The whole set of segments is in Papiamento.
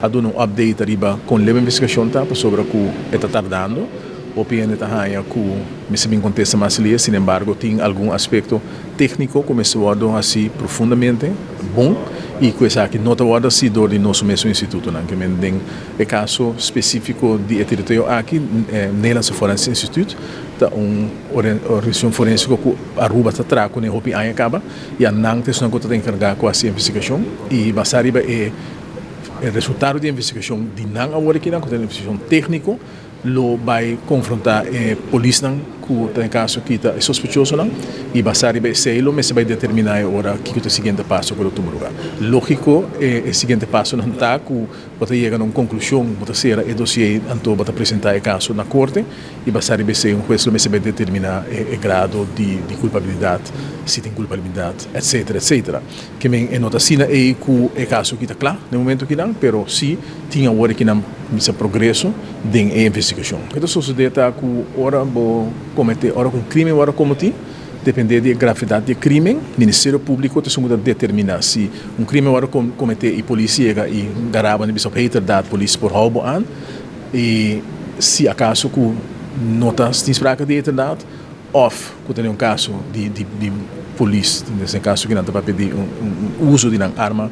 A duna un update ariba con leu investigacion ta pasobra cu e ta tardando. Hopi hende ta haya cu mester bin contesta mas lihe, sin embargo tin algun aspecto tecnico cu mester wordo haci profundamente bon y cu esaki no ta wordo haci door di nos mesun institutonan. Ke men den e caso specifico di e tiroteo aki, Nederlandse Forensisch Instituut ta un organisacion forensico cu Aruba ta traha cune hopi aña caba y a nan ta esunnan cu ta encarga cu haci investigacion y basa riba e E resultado di e investigashon di nan awor akinan, ku ta un investigashon tékniko, lo bai konfrontá e polisnan ku ta den kaso aki ta e sospechosonan i basá riba esei lo mester bai determiná e ora kiko ta e siguiente paso ku lo tuma lugá. Lógiko e siguiente pasonan ta ku bo ta yega na un konklushon, bo ta sera e dosié anto bo ta presentá e kaso na korte i basá riba esei un hues lo mester bai determiná e grado di kulpabilidat, si tin kulpabilidat, etsetera, etsetera. Ke men e no ta asina ei ku e kaso aki ta kla den momento akinan, pero si tin awor akinan misa progreso den e investigashon. Ke ta sosodé ta ku ora bo kometé, ora ku un krimen wòrdu komotí, dependé di e gravedat di e krimen, Ministerio Públiko ta esun ku ta determiná si un krimen wòrdu kometé i polis yega i gara bo, nan bisa op heterdaad polis por hou bo aan i si akaso ku no ta tin sprake di heterdaad, Of ku ta den un kaso di di polis, den kaso ku nan ta papia di un uso di nan arma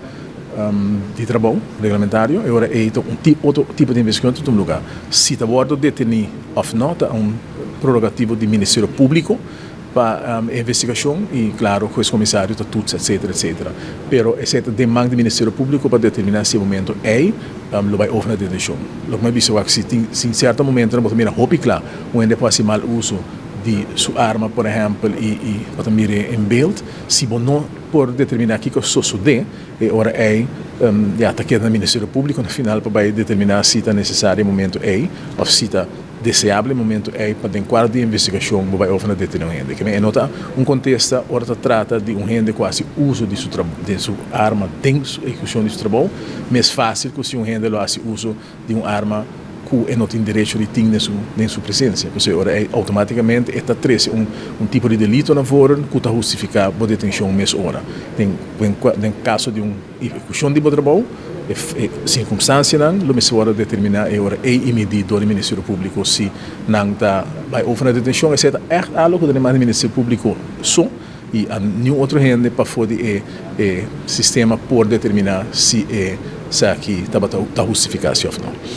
di trabou reglamentario, e ora ei ta un otro tipo di investigashon ta tuma luga. Si ta wòrdu detení òf no ta un prerogativo di Ministerio Públiko pa e investigashon i klaro hues komisario ta tutsa etsetera etsetera. Pero esei ta den man di Ministerio Públiko pa determiná si e momento ei lo bai over na detenshon. Loke mi a bisa wak si tin si sierto momentonan bo ta mira hopi kla un hende por hasi mal uso di su arma por ehèmpel i i bo ta mir'é en beeld. Si bo no por determiná kiko a sosodé e ora ei ya ta keda na Ministerio Públiko na final pa bai determiná si ta nesesario e momento ei òf si ta deseabel e momento ei pa den kuadro di investigashon bo bai over na detené un hende. Keme e no ta un kontesta ora ta trata di un hende ku hasi uso di su di su arma den su ehekushon di su trabou mes fásil ku si un hende lo hasi uso di un arma ku e no tin derecho di tin den su den su presensia. Pasobra e ora ei outomátikamente e ta trese un un tipo di delito na voren ku ta hustifiká bo detenshon mes ora. Den den kaso di un ehekushon di bo trabou e e sirkunstansianan lo mester wòrdu determiná e ora ei i midí dor di Ministerio Públiko si nan ta bai over na detenshon. Esei ta ègt algu ku ta demanda di Ministerio Públiko so i a niun otro hende pafó di e e sistema por determiná si esaki tabata ta hustifiká si òf no.